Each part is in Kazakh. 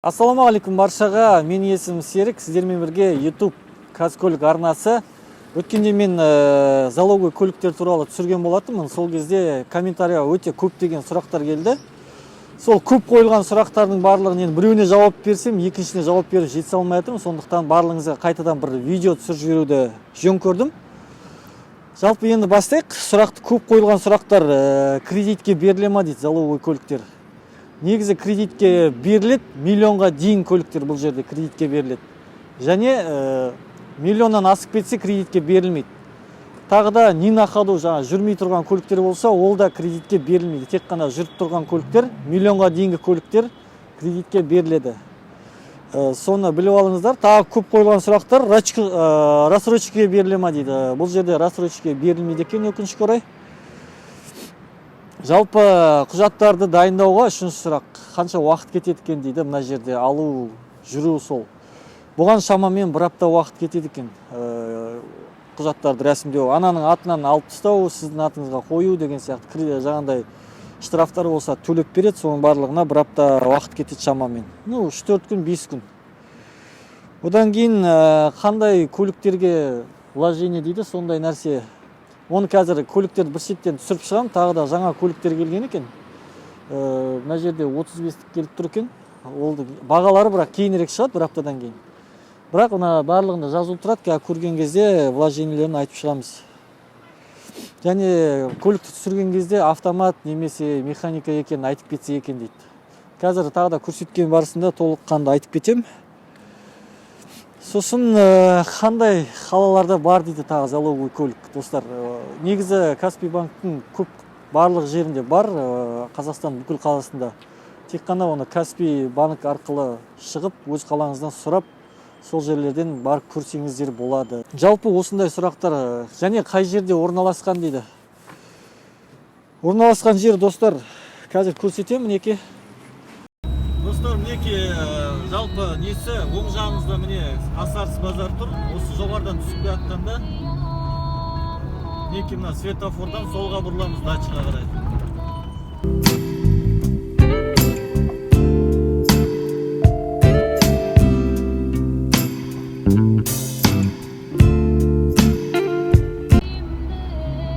Ассалаумағалейкум баршаға, менің есімім Серік, сіздермен бірге YouTube Қазкөлік арнасы. Өткенде мен залоговый көліктер туралы түсірген болатынмын. Сол кезде комментарияға өте көптеген сұрақтар келді. Сол көп қойылған сұрақтардың барлығын енді біреуіне жауап берсем, екіншісіне жауап беріп жете алмай жатырмын. Сондықтан барлығыңызға қайтадан бір видео түсіріп жіберуді жөн көрдім. Жалпы енді бастайық. Сұрақты, көп қойылған сұрақтар: кредитке беріле ма дейді залоговый көліктер. Негізі кредитке беріледі, миллионға дейін көліктер бұл жерде кредитке беріледі. Және миллионнан асып кетсе, кредитке берілмейді. Тағы да не на ходу, жаңа жүрмей тұрған көліктер болса, ол да кредитке берілмейді. Тек қана жүріп тұрған көліктер, миллионға дейінгі көліктер кредитке беріледі. Соны біліп алыңыздар. Тағы көп қойылған сұрақтар: рассрочкаға беріле ма дейді. Бұл жерде рассрочкаға берілмейді екен, өкінішке орай. Жалпы құжаттарды дайындауға, үшінші сұрақ, қанша уақыт кетеді екен дейді. Мына жерде алу, жүру, сол бұған шамамен бір апта уақыт кетеді екен. Құжаттарды рәсімдеу, ананың атынан алып тастау, сіздің атыңызға қою деген сияқты, жаңағындай штрафтар болса, төлеп береді. Соның барлығына бір апта уақыт кетеді шамамен, ну, 3-4 күн, 5 күн. Одан кейін қандай көліктерге вложение дейді, сондай нәрсе. Оны қазір көліктерді бір шеттен түсіріп шығамын. Тағы да жаңа көліктер келген екен. Мына жерде 35-тік келіп тұр екен. Ол бағалары бірақ кейінірек шығады, бір аптадан кейін. Бірақ мына барлығында жазылып тұрады. Қазір көрген кезде вложениелерін айтып шығамыз. Және көлікті түсірген кезде автомат немесе механика екенін айтып кетсе екен дейді. Қазір тағы да көрсеткен барысында толыққанды айтып кетемін. Сосын қандай қалаларда бар дейді тағы залоговый көлік, достар. Негізі Каспий банктің көп, барлық жерінде бар, Қазақстан бүкіл қаласында. Тек қана оны Каспий банк арқылы шығып, өз қалаңыздан сұрап, сол жерлерден барып көрсеңіздер болады. Жалпы осындай сұрақтар. Және қай жерде орналасқан дейді. Орналасқан жер, достар, қазір көрсетемін. Мінекей, достар, мінекей, жалпы несі, оң жағымызда, міне, Асарс базар тұр. Осы жоғарыдан түсіп келе жатқанда, мінекей, мына светофордан солға бұрыламыз дачаға қарай.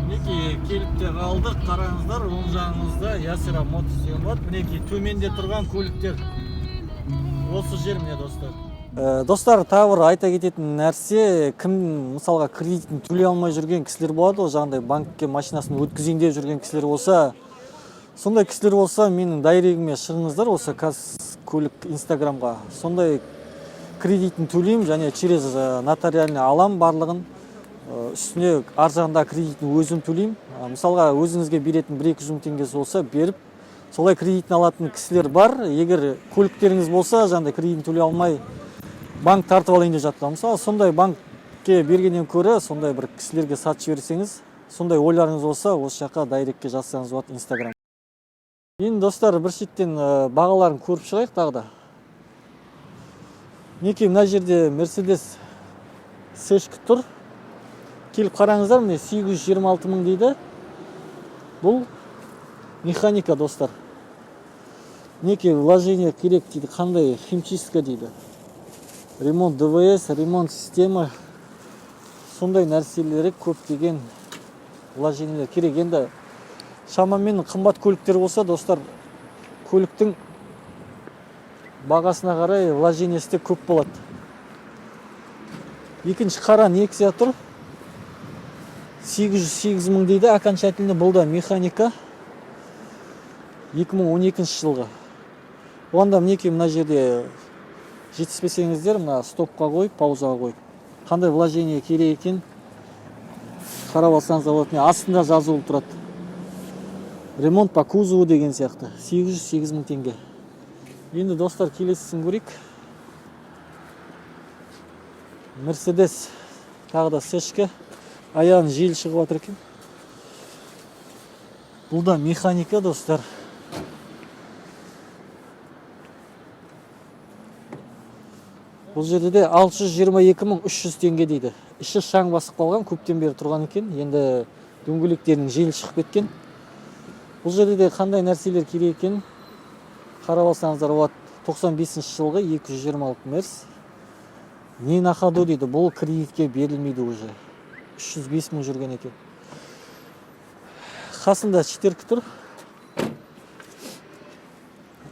Мінекей, келіп те қалдық. Қараңыздар, оң жағыңызда Ясира Моторс деген болады. Мінекей, төменде тұрған көліктер осы жер, міне, достар. Достар, тағы бір айта кететін нәрсе: кім, мысалға, кредитін төлей алмай жүрген кісілер болады ғой, жаңағыдай банкке машинасын өткізейін деп жүрген кісілер болса, сондай кісілер болса, менің директіме шығыңыздар, осы Көлік инстаграмға. Сондай кредитін төлеймін және через нотариальный алам барлығын. Үстіне ар жағында кредитін өзім төлеймін. Мысалға, өзіңізге беретін 1-2 жүз мың теңгесі болса, беріп, солай кредитін алатын кісілер бар. Егер көліктеріңіз болса, жаңағыдай кредитін төлей алмай, банк тартып алайын деп жатқан, мысалы, сондай банкке бергеннен көрі сондай бір кісілерге сатып жіберсеңіз, сондай ойларыңыз болса, осы жаққа директке жазсаңыз болады, инстаграм. Енді, достар, бір шеттен бағаларын көріп шығайық тағы да. Мінекей, мына жерде Мерседес Цешка тұр, келіп қараңыздар. Міне, 826 мың дейді. Бұл механика, достар. Мінекей, вложение керек дейді, қандай химчистка дейді, ремонт ДВС, ремонт система, сондай нәрселері, көптеген вложениелер керек. Енді шамамен қымбат көліктер болса, достар, көліктің бағасына қарай вложениесі де көп болады. Екінші қара Нексия тұр, 808 мың дейді окончательно. Бұл да механика, 2012 жылғы. Оған да, мінекей, мына жерде жетіспесеңіздер, мына стопқа қойып, паузаға қойып, қандай вложение керек екен, қарап алсаңыз болады. Міне, астында жазулы тұрады, ремонт по кузову деген сияқты. 808 мың теңге. Енді, достар, келесісін көрейік. Мерседес тағы да Цешка, аяғын жел шығып жатыр екен. Бұл да механика, достар. Бұл жерде де 622 мың 300 теңге дейді. Іші шаң басып қалған, көптен бері тұрған екен. Енді дөңгелектерінің желі шығып кеткен. Бұл жерде де қандай нәрселер керек екен, қарап алсаңыздар болады. 95 жылғы 220-лық Мерс. Не на ходу дейді, бұл кредитке берілмейді уже. 305 мың жүрген екен. Қасында четверка тұр.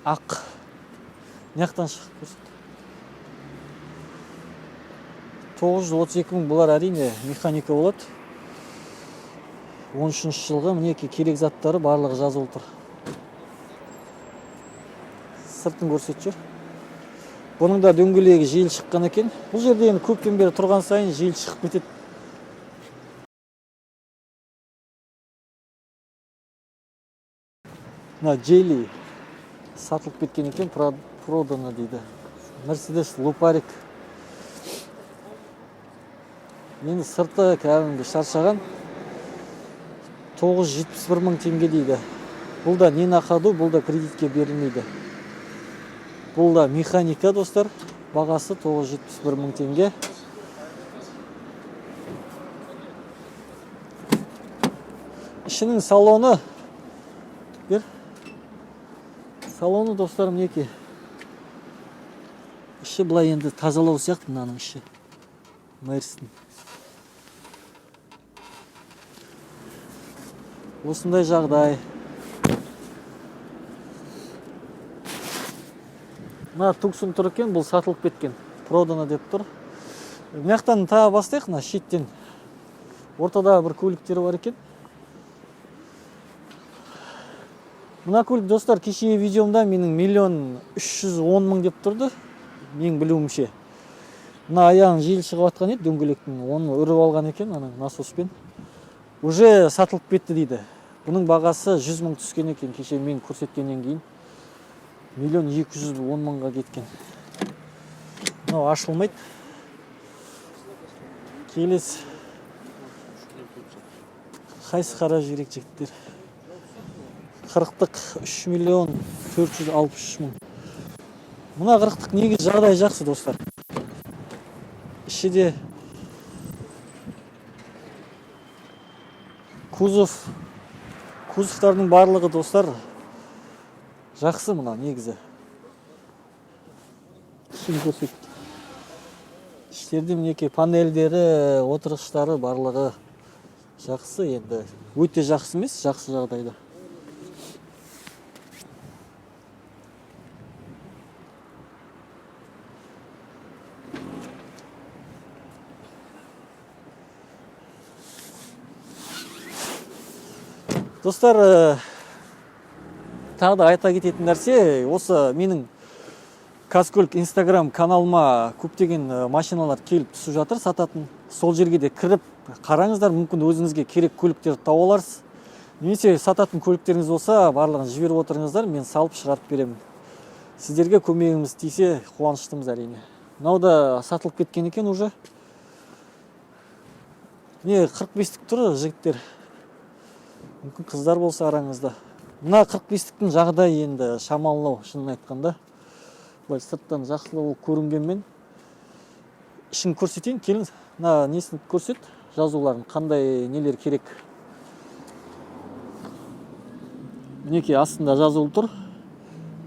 Ақ. Мына жақтан шығып көрсет. 932 мың, бұлар әрине механика болады. 13 жылғы, мінекей, керек заттары барлығы жазулы тұр. Сыртын көрсетіп жүр. Бұның да дөңгелегі жел шыққан екен. Бұл жерде енді көптен бері тұрған сайын жел шығып кетеді. Мына Джели сатылып кеткен екен, продано дейді. Мерседес Лупарик. Енді сырты кәдімгі шаршаған. 971 мың теңге дейді. Бұл да не на ходу, бұл да кредитке берілмейді. Бұл да механика, достар. Бағасы 971 мың теңге. Ішінің салоны бер. Салоны, достар, мінекей. Іші былай енді тазалау сияқты мынаның іші. Мерстің. Осындай жағдай. Мына Туксон тұр екен, бұл сатылып кеткен. Продано деп тұр. Мына жақтан тағы бастайық, мына шеттен. Ортада бір көліктер бар екен. Мына көлік, достар, кешегі видеомда менің 1 310 000 деп тұрды. Менің білуімше. Мына аяғын жел шығып жатқан еді дөңгелектің, оны үріп алған екен ана насоспен. Уже сатылып кетті дейді. Бұның бағасы 100 мың түскен екен кеше мен көрсеткеннен кейін. 1 210 000-ға кеткен. Мынау ашылмайды. Келесі. Қайсы қара жіберек, жігіттер? 40-тық 3 миллион 463 мың. Мына 40-тық негізі жағдай жақсы, достар. Іші де, кузов, кузовтардың барлығы, достар, жақсы мына негізі. Ішін көрсет. Іштерде, мінекей, панельдері, отырғыштары барлығы жақсы енді. Өте жақсы емес, жақсы жағдайда. Достар, тағы да айта кететін нәрсе, осы менің Қазкөлік Инстаграм каналыма көптеген машиналар келіп түсіп жатыр сататын. Сол жерге де кіріп қараңыздар, мүмкін, өзіңізге керек көліктерді тауып аларсыз. Немесе сататын көліктеріңіз болса, барлығын жіберіп отырыңыздар, мен салып шығарып беремін. Сіздерге көмегіміз тисе, қуаныштымыз, әрине. Мынау да сатылып кеткен екен уже. Не, 45-тік тұр, жігіттер. Мүмкін, қыздар болса араңызда. Мына 45-тіктің жағдайы енді шамалылау, шынын айтқанда. Былай сырттан жақсылау болып көрінгенмен, ішін көрсетейін, келіңіз. Мына несін көрсет, жазуларын, қандай нелер керек. Мінекей, астында жазулы тұр.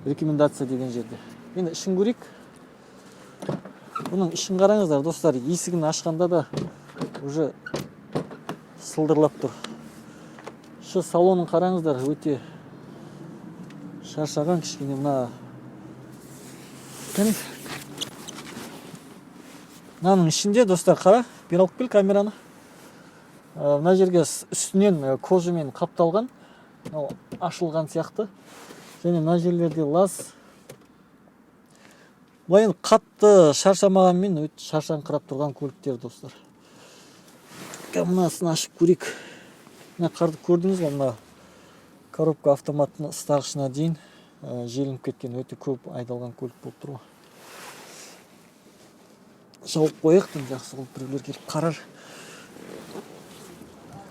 Рекомендация деген жерде. Енді ішін көрейік. Бұның ішін қараңыздар, достар, есігін ашқанда да уже сылдырлап тұр. Іші, салонын қараңыздар, өте шаршаған кішкене мына. Кәне. Мынаның ішінде, достар, қара, бері алып кел камераны. Мына жерге үстінен кожамен қапталған, мынау ашылған сияқты. Және мына жерлерде лас. Былай енді қатты шаршамағанмен, өте шаршаңқырап тұрған көліктер, достар. Мынасын ашып көрейік. Мына қарды көрдіңіз ғой, мына коробка автоматтың ыстағышына дейін желініп кеткен, өте көп айдалған көлік болып тұр ғой. Жауып қояйық, тым жақсы қылып, біреулер келіп қарар.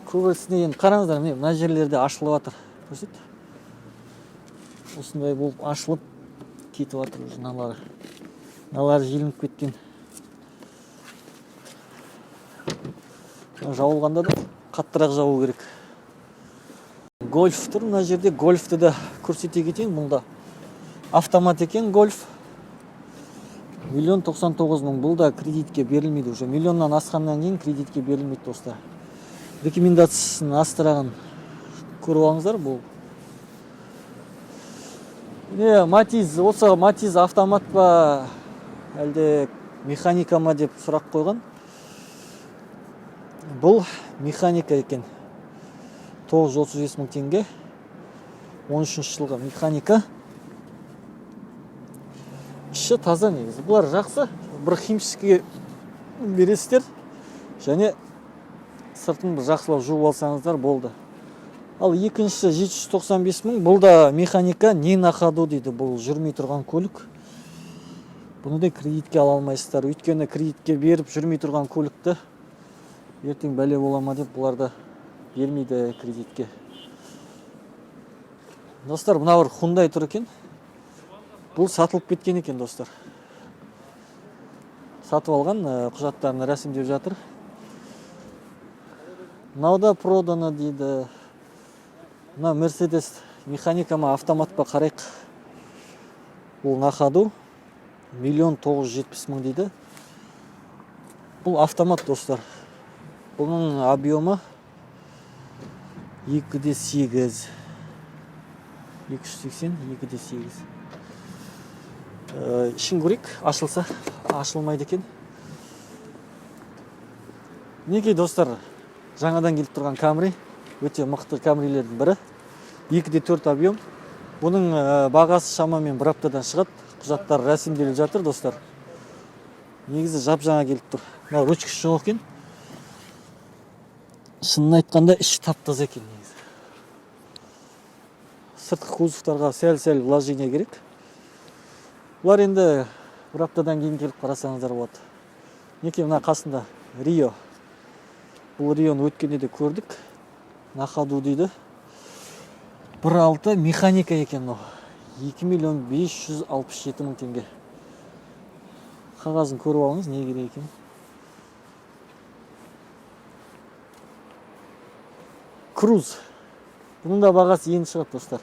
Көбісіне енді қараңыздар, міне, мына жерлерде ашылып жатыр. Көрсет. Осындай болып ашылып кетіп жатыр уже мыналары. Мыналары желініп кеткен. Жауылғанда да қаттырақ жабу керек. Гольф тұр мына жерде, гольфті де көрсете кетейін. Мұнда автомат екен гольф. 1 099 000. Бұл да кредитке берілмейді уже. Миллионнан асқаннан кейін кредитке берілмейді, достар. Рекомендациясын астырағын көріп алыңыздар. Бұл не, Матиз? Осы Матиз автомат па, әлде механика ма деп сұрақ қойған. Бұл механика екен. 935 мың теңге. 13 жылғы механика. Іші таза негізі. Бұлар жақсы, бір химчисткіге бересіздер және сыртын бір жақсылап жуып алсаңыздар болды. Ал екіншісі 795 мың. Бұл да механика, не на ходу дейді. Бұл жүрмей тұрған көлік. Бұны да кредитке ала алмайсыздар, өйткені кредитке беріп, жүрмей тұрған көлікті ертең бәле бола ма деп, бұлар да бермейді кредитке. Достар, мына бір Хундай тұр екен. Бұл сатылып кеткен екен, достар. Сатып алған, құжаттарын рәсімдеп жатыр. Мынау да продано дейді. Мына Мерседес механика ма, автомат па, қарайық. Бұл на ходу, 1 970 000 дейді. Бұл автомат, достар. Бұның объемы 2,8, 280, 2,8. Ішін көрейік, ашылса. Ашылмайды екен. Мінекей, достар, жаңадан келіп тұрған Камри. Өте мықты Камрилердің бірі. 2,4 объем. Бұның бағасы шамамен бір аптадан шығады. Құжаттар рәсімделіп жатыр, достар. Негізі жап жаңа келіп тұр. Мына ручкасы жоқ екен. Шынын айтқанда, іші тап таза екен негізі. Сыртқы кузовтарға сәл сәл вложение керек. Бұлар енді бір аптадан кейін келіп қарасаңыздар болады. Мінекей, мына қасында Рио. Бұл Рионы өткенде де көрдік. На ходу дейді. 1,6 механика екен мынау. 2 567 000 теңге. Қағазын көріп алыңыз, не керек екен. Круз. Бұның да бағасы енді шығады, достар.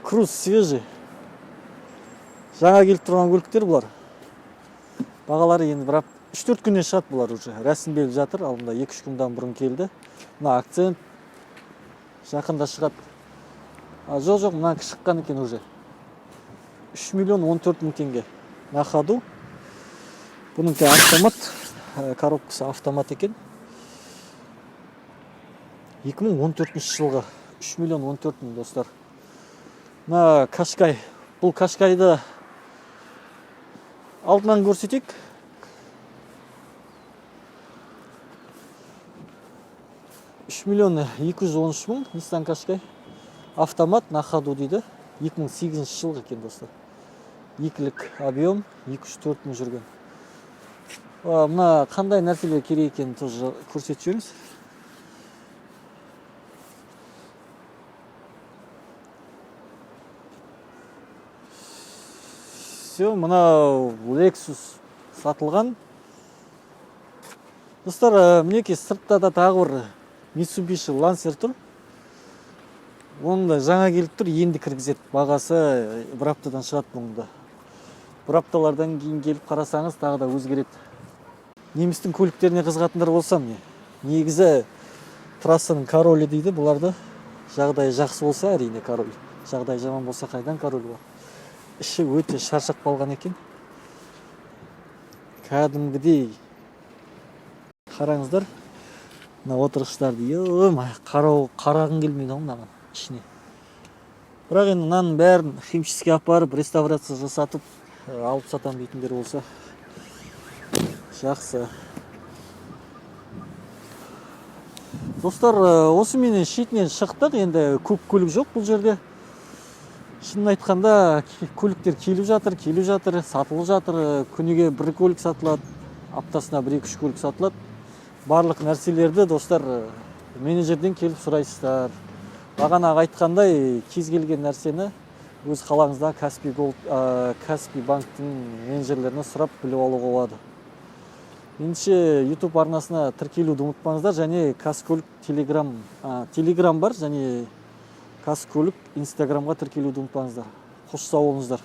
Круз свежий. Жаңа келіп тұрған көліктер бұлар. Бағалары енді бір 3-4 күннен шығады бұлар уже. Рәсімделіп жатыр, алдында 2-3 күннен бұрын келді. Мына Акцент жақында шығады. А, жоқ, жоқ, мынанікі шыққан екен уже. 3 миллион 14 мың теңге. На ходу. Бұныкі автомат, коробкасы автомат екен. 2014 жылғы 3 миллион 14 мың, достар. Мына Кашкай. Бұл Кашкайды алдынан көрсетейік. 3 213 000 Nissan Кашкай. Автомат, на ходу дейді. 2008 жылғы екен, достар. Екілік объем, 204 мың жүрген. Мына қандай нәрселер керек екенін тоже көрсетіп жіберіңіз. Все, мынау Lexus сатылған. Достар, мінекей, сыртта да тағы бір Mitsubishi Lancer тұр. Оның да жаңа келіп тұр, енді кіргізеді. Бағасы бір аптадан шығады бұның да. Бір апталардан кейін келіп қарасаңыз, тағы да өзгереді. Немістің көліктеріне қызығатындар болса, міне. Негізі трассаның королі дейді бұларды. Жағдайы жақсы болса, әрине, король. Жағдайы жаман болса, қайдан король болады? Іші өте шаршап қалған екен. Кәдімгідей. Қараңыздар. Мына отырғыштарды, ё, қарау, қарағың келмейді ғой мынаған ішіне. Бірақ енді мынаның бәрін химчистке апарып, реставрация жасатып, алып сатамын дейтіндер болса, жақсы. Достар, осыменен шетінен шықтық. Енді көп көлік жоқ бұл жерде. Шынын айтқанда, көліктер келіп жатыр, келіп жатыр, сатылып жатыр. Күніге бір көлік сатылады, аптасына бір екі үш көлік сатылады. Барлық нәрселерді, достар, менеджерден келіп сұрайсыздар. Бағанағы айтқандай, кез келген нәрсені өз қалаңызда Каспий Голд, Каспий банктің менеджерлерінен сұрап біліп алуға болады. Меніңше, YouTube арнасына тіркелуді ұмытпаңыздар және Казкөлік Телеграм, Телеграм бар және Казкөлік Инстаграмға тіркелуді ұмытпаңыздар. Қош сау болыңыздар.